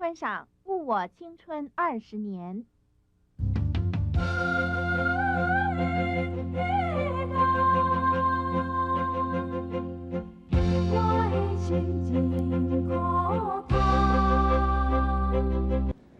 觀賞《誤我青春二十年》。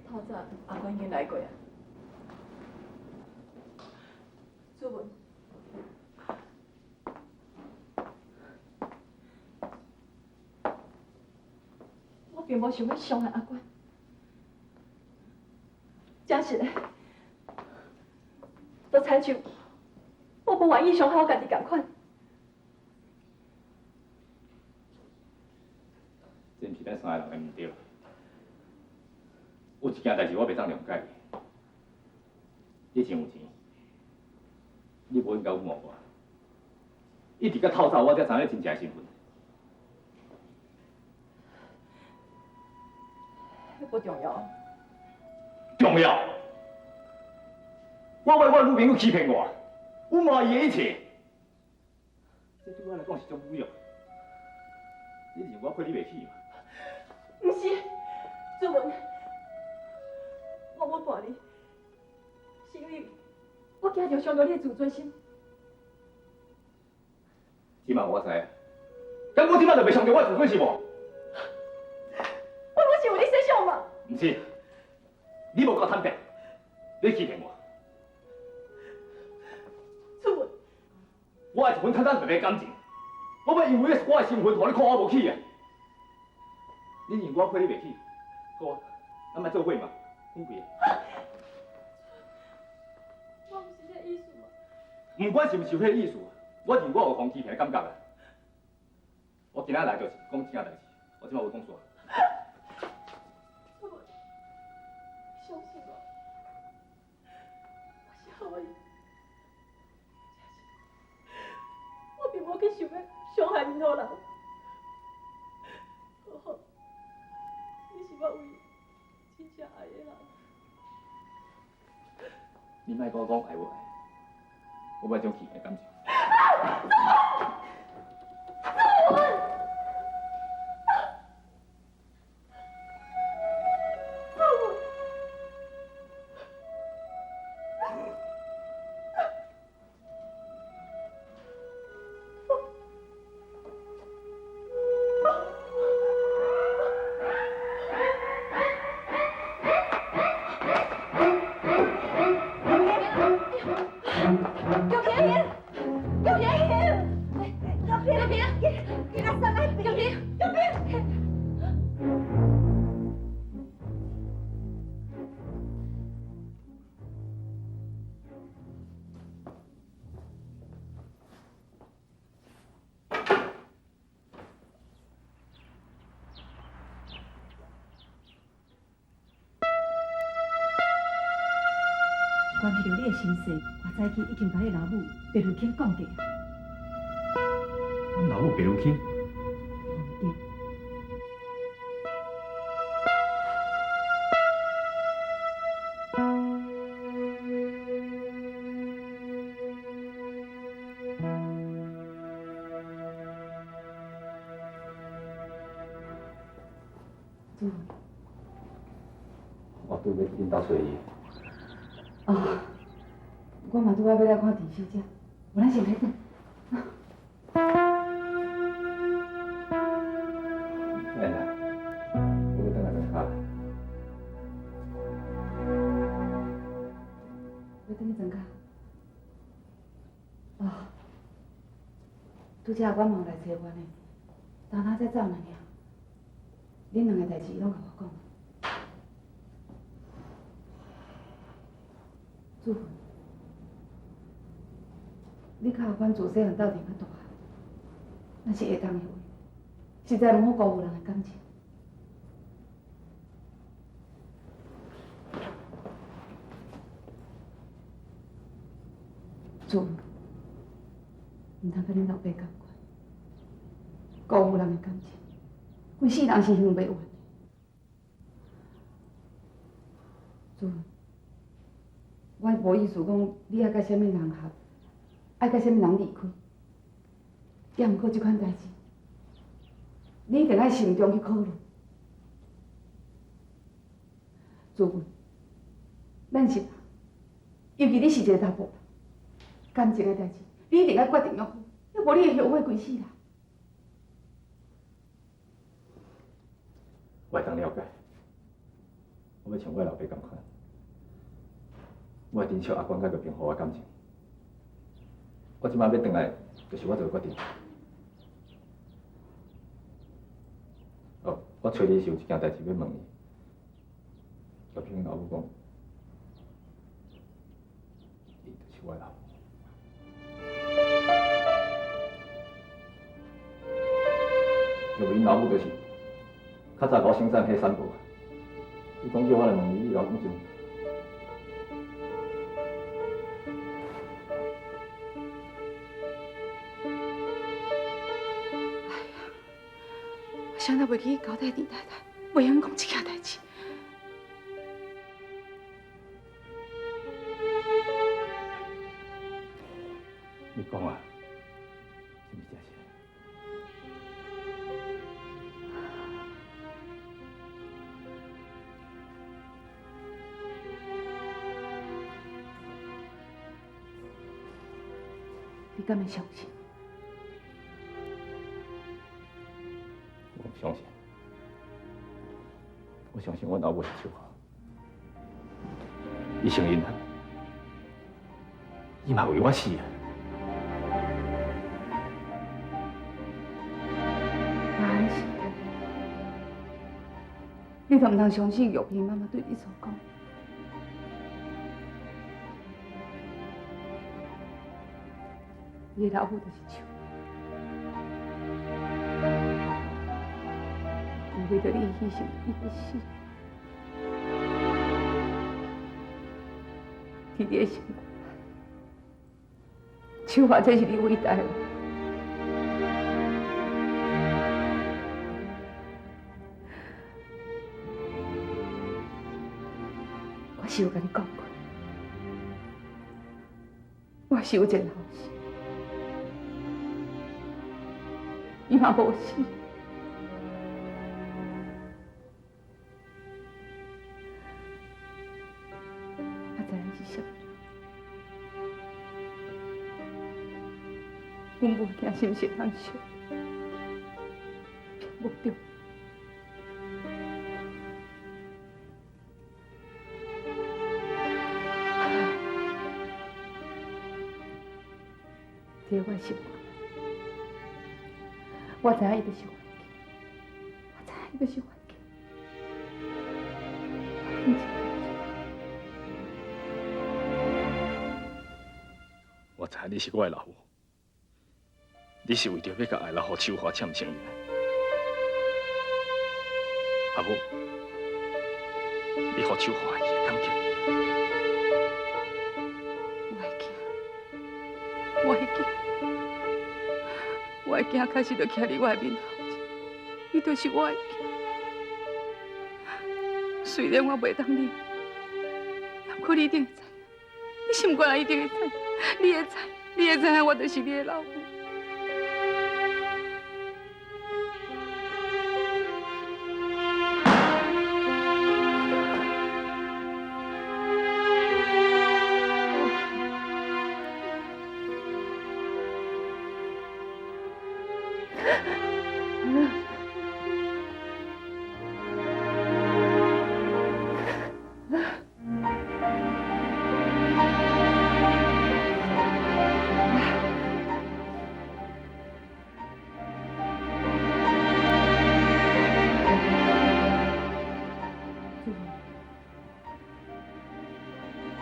透早阿關已經來過啊，主文。我並無想欲傷害阿關，真實的，就親像我無願意傷害我家己仝款。這毋是咱三个人的毋對。有一件代誌我袂當諒解你。你真有錢，你無應該隱瞞我。一直到透早，我才知影你真正的身份。彼無重要。重要。我為我的女朋友欺騙我，隱瞞伊的一切，這對我來講是種侮辱。你認為我配你袂起嗎？毋是，主文，我無叛你，是因為我驚著傷著你的自尊心。這馬我知，敢我這馬就袂傷著我的自尊心無？我攏是為你設想嘛。毋是，你無夠坦白，你欺騙我。主文，我愛一份坦坦白白的感情，我欲因為我的身份，予你看我無起啊！你認為我配你袂起？好啊，咱莫做伙嘛，分開。我毋是彼个意思嘛。毋管是毋是彼个意思，我認為我有予欺騙的感覺啊！我今仔來就是講這件代誌，我這馬話講煞。主文，你相信我，我是好意，我並無去想欲傷害任何人。何況你是我唯一真正愛的人。你莫閣講愛無愛，我無愛這種欺騙的感情。玉萍，玉萍，玉萍，玉萍，玉萍，玉萍。關係著你的身世，我早起已經共你老母白如卿講過。阮老母白如卿？對。主。我拄欲去恁兜揣伊。哦，我嘛拄仔欲來看陳小姐，無咱先來轉。來啦，我欲轉來轉跤。欲轉去庄跤。哦，拄才我嘛有來揣阮的，昨昏才走爾爾。恁兩个代誌攏共我講。主，你佮阿阮自細漢鬥陣到大漢，若是會當的話，實在毋好辜負人的感情。主，毋通佮恁老爸仝款，辜負人的感情，規世人是還袂完的。主，我無意思講你愛佮啥物人合，愛佮啥物人離開，也毋過這款代誌，你一定愛慎重去考慮。主文，咱是，尤其你是一个查埔人，感情的代誌，你一定愛決定予好，要無你會後悔規世人。我會當了解，我欲像我老爸仝款，我會珍惜阿關佮玉萍予我感情。我這擺欲轉來，就是我做的決定。哦，我揣你是有一件代誌欲問你。玉萍老母講，伊就是我老母。玉萍老母就是較早共我生產彼產婆。伊講叫我來問你，你老講真。哎呀，我想都袂記交代鄭太太，袂曉講這件代誌。你講啊，是毋是真實？你敢會相信？我毋相信，我相信阮老母是秋華，伊承認啊，伊嘛為我死啊。那是，你都毋通相信玉萍媽媽對你所講。你的老母就是秋，伊為著你犧牲伊的死，佇你的身軀，秋華，這是你偉大的。我是有共你講過，我是有一個後生。伊嘛無死，我知影是啥物人，阮母囝是毋是會當相？無對。這我心肝。我知影伊就是我的囝，我知影伊就是我的囝。我知影你是我的老母，你是為著欲共愛來予秋華欠承認。阿母，你予秋華伊會感激。我的囝，我的囝。我的囝開始就徛佇我的面頭前，伊就是我的囝。雖然我袂當認，不過你一定會知，你心肝內一定會知，你會知，你會知影我就是你的老母。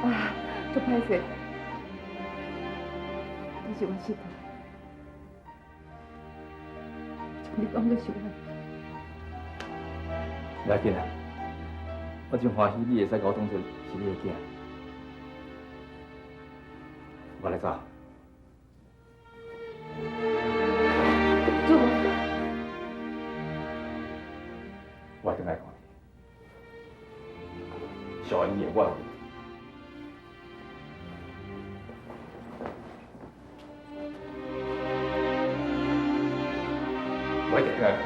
啊，足歹勢，但是我失態，將你當作是我的。袂要緊啊，我真歡喜你會使共我當作是你的囝。我來走。主，我轉來看你，小姨的我。我一定轉來看你。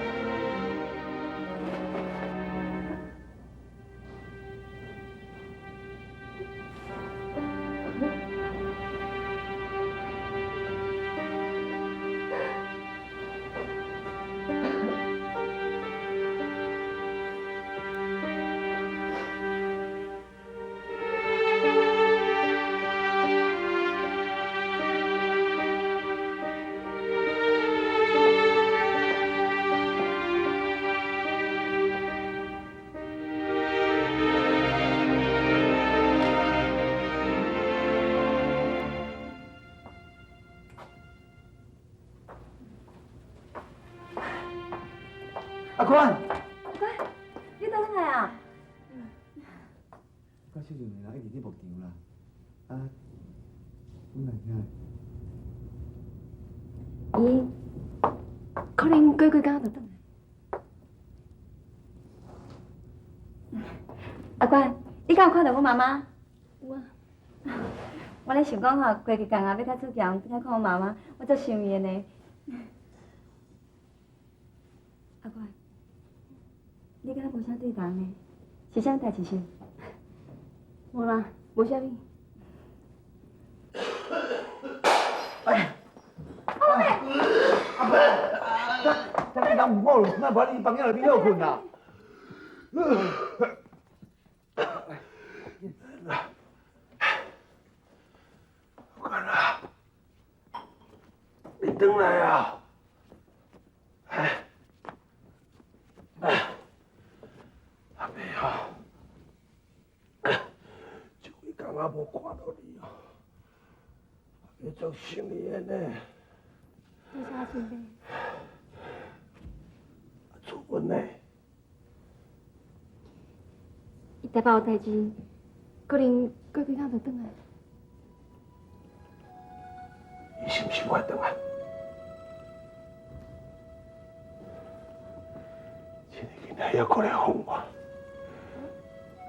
佮小静兩个人一直佇牧場啦。啊，阮來聽。伊可能過幾工就轉來。阿官，你敢有看著阮媽媽？有啊。我咧想講吼，過幾工啊，欲佮子強轉來看阮媽媽，我足想伊的呢。阿官，你敢若無啥對人呢？是啥物代誌是？無啦，無啥物。哎，阿伯，阿伯，這這人有我，那無你房間內面歇睏啦。管啦，你轉來啊！哎，哎，阿伯啊，這幾工啊無看到你哦，阿伯足想你的呢。多謝阿親伯。出門呢？伊台北有代誌，可能過幾工就轉來。伊是毋是無愛轉來？這个囡仔猶閣來放我，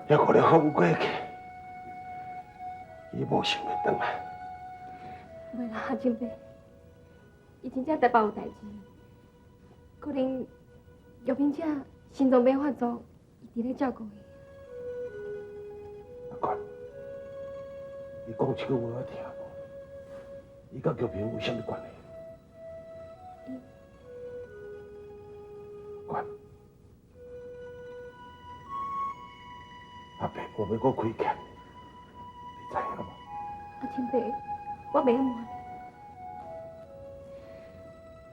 猶閣來放過去，伊無想欲轉來。袂啦，阿親伯，伊真正台北有代誌，可能玉萍姐心臟病發作，伊佇咧照顧伊。阿冠，你講這句話我聽無？伊佮玉萍有啥物關係？冠，阿伯無欲閣虧欠你，你知影無？阿親伯，我袂曉瞞你。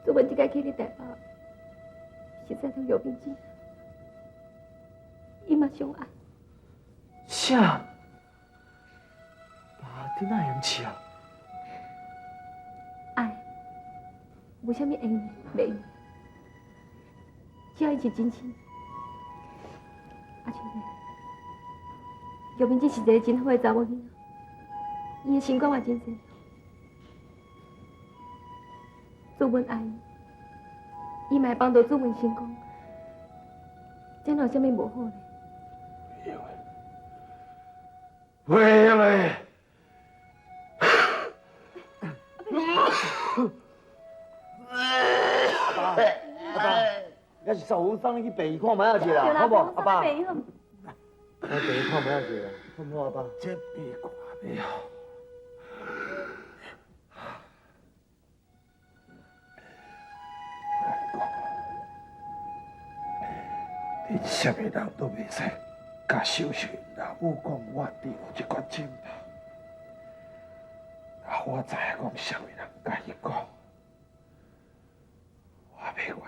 做阮這擺去你台北，實在同玉萍姐，伊嘛相愛。啥？爸，你哪會毋是啊？愛，無啥物緣袂緣，只要伊是真心。阿親伯，玉萍姐是一个真好的查某囡仔，伊的心肝嘛真細。做阮愛伊，伊嘛會幫助做阮成功，這哪有啥物無好呢？袂用的，阿爸，阿爸，猶是送阮送你去病院看覓仔者啦，好無？阿爸，來病院看覓仔者啦，好毋好？阿爸？這病看袂好。我共你講，你啥物人都袂使共小雪老母講我著這款枕頭，啊，我知影講啥物人共伊講，我袂原諒伊，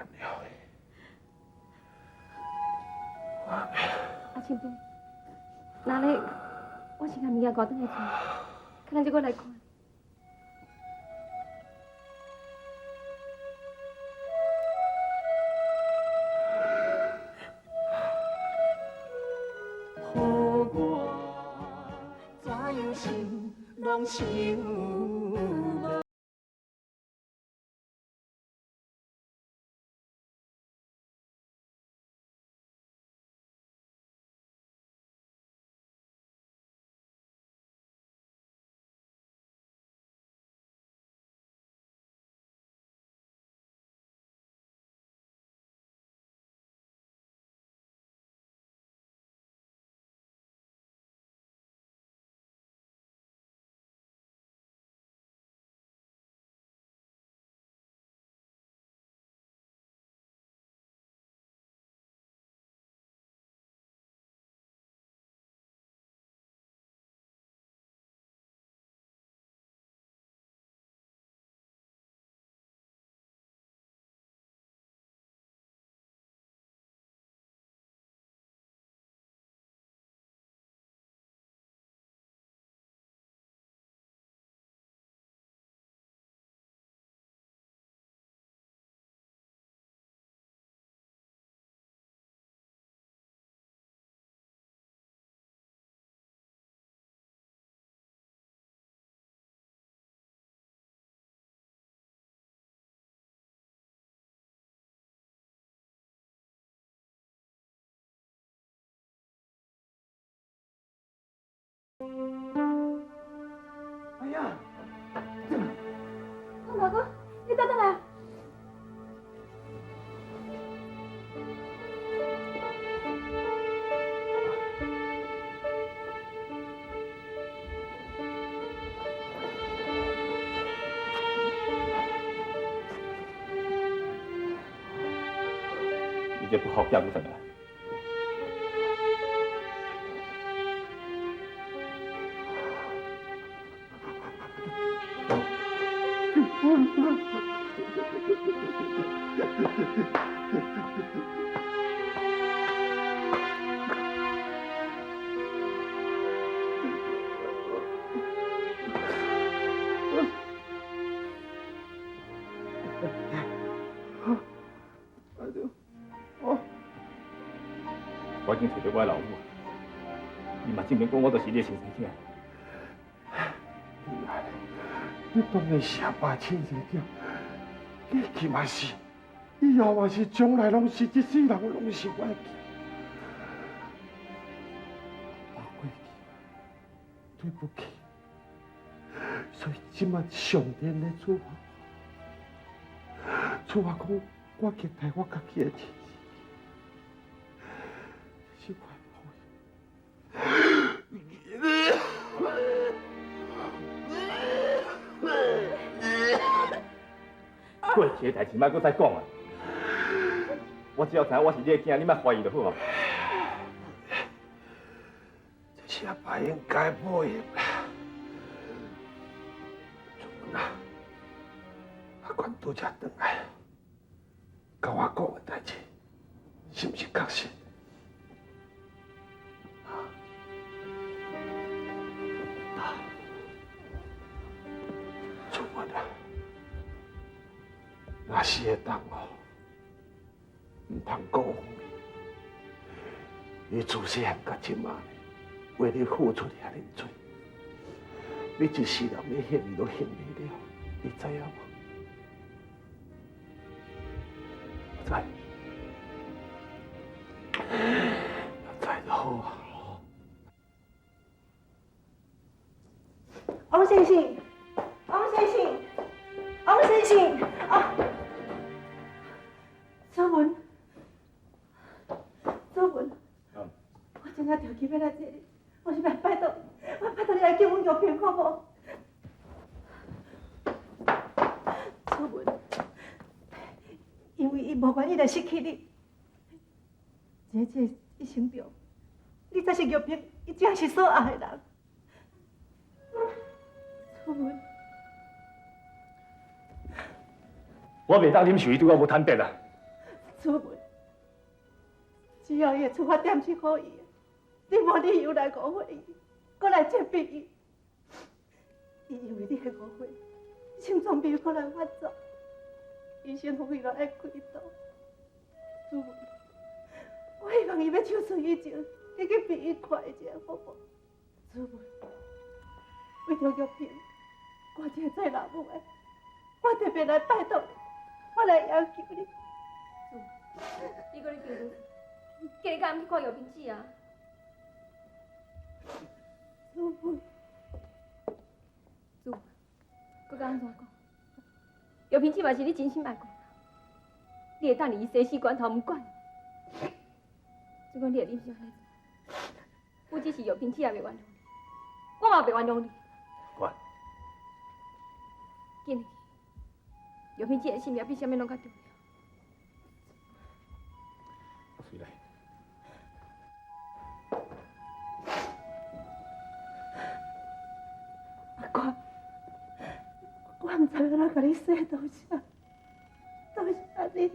我袂。阿親伯，那咧，我先共物件掛轉來厝，較咱再閣來看。予我怎樣想，攏想無。這不孝囝佫轉來。我已經揣著我的老母，你嘛證明講我就是你的親生囝。你當然是阿爸親生囝，過去嘛是，以後嘛是，將來攏是，這世人攏是我的囝。阿爸過去對不起，所以這馬上天咧處罰我，處罰講我虐待我家己的親生，是我的錯。過去的代誌莫閣再講啊！我只要知影我是你的囝，你莫懷疑就好啊。這是阿爸應該報應的。祖文啊，阿權拄才轉來，共我講的代誌，是毋是確實？啊，祖文啊！若是會當哦，毋通辜負伊。伊自細漢到這馬，為你付出遐爾濟，你一世人欲還伊都還袂了，你知影無？我知，知就好啊。王先生，王先生，王先生，啊！祖文，祖文，我真正着急欲来找你，我是欲拜託，我拜託你來救阮玉萍，好無？祖文，因為伊無願意來失去你，這一生中，你才是玉萍，伊才是所愛的人。祖文，我袂當忍受伊對我無坦白啊！祖文，只要伊的出發點是好意的，你無理由來誤會伊，閣來責備伊。伊因為你的誤會，心臟病閣來發作，醫生予伊落愛開刀。祖文，我希望伊欲手術以前，你去病院看伊一下，好無？祖文，為著玉萍，我這個做老母的，我特別來拜託你，我來央求你。你閣咧求你，叫你敢毋去看玉萍姊啊？祖母，祖，閣敢按怎講？玉萍姊嘛是你真心愛顧，你會當佇伊生死關頭毋管？這款你會忍心按呢做？不只是玉萍姊也袂原諒你，我嘛袂原諒你。管。緊去，玉萍姊的性命比啥物攏較重要。隨來。阿官，我毋知欲按怎共你說多謝，多謝你。予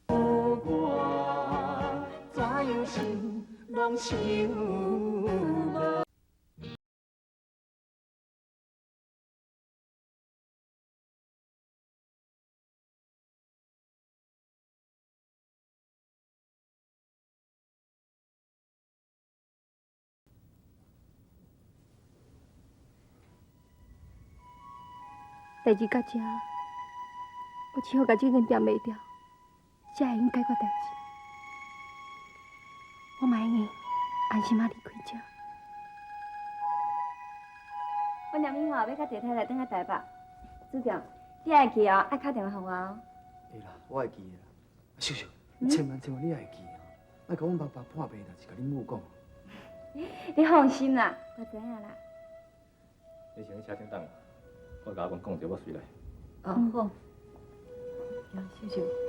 我怎樣想，攏想無。代誌到這，我只好共這間店賣掉，才會用解決代誌。我嘛會用安心仔離開這。我明暝吼欲佮鄭太太轉來台北，子強，你愛記哦，愛敲電話予我哦。會啦，我會記的啦。秀秀，你千萬千萬你愛記哦，莫共阮爸爸破病代誌，共恁母講。你放心啦，我知影啦。你先去車頂等我，我共阿公講者，我隨來。哦，好。秀秀。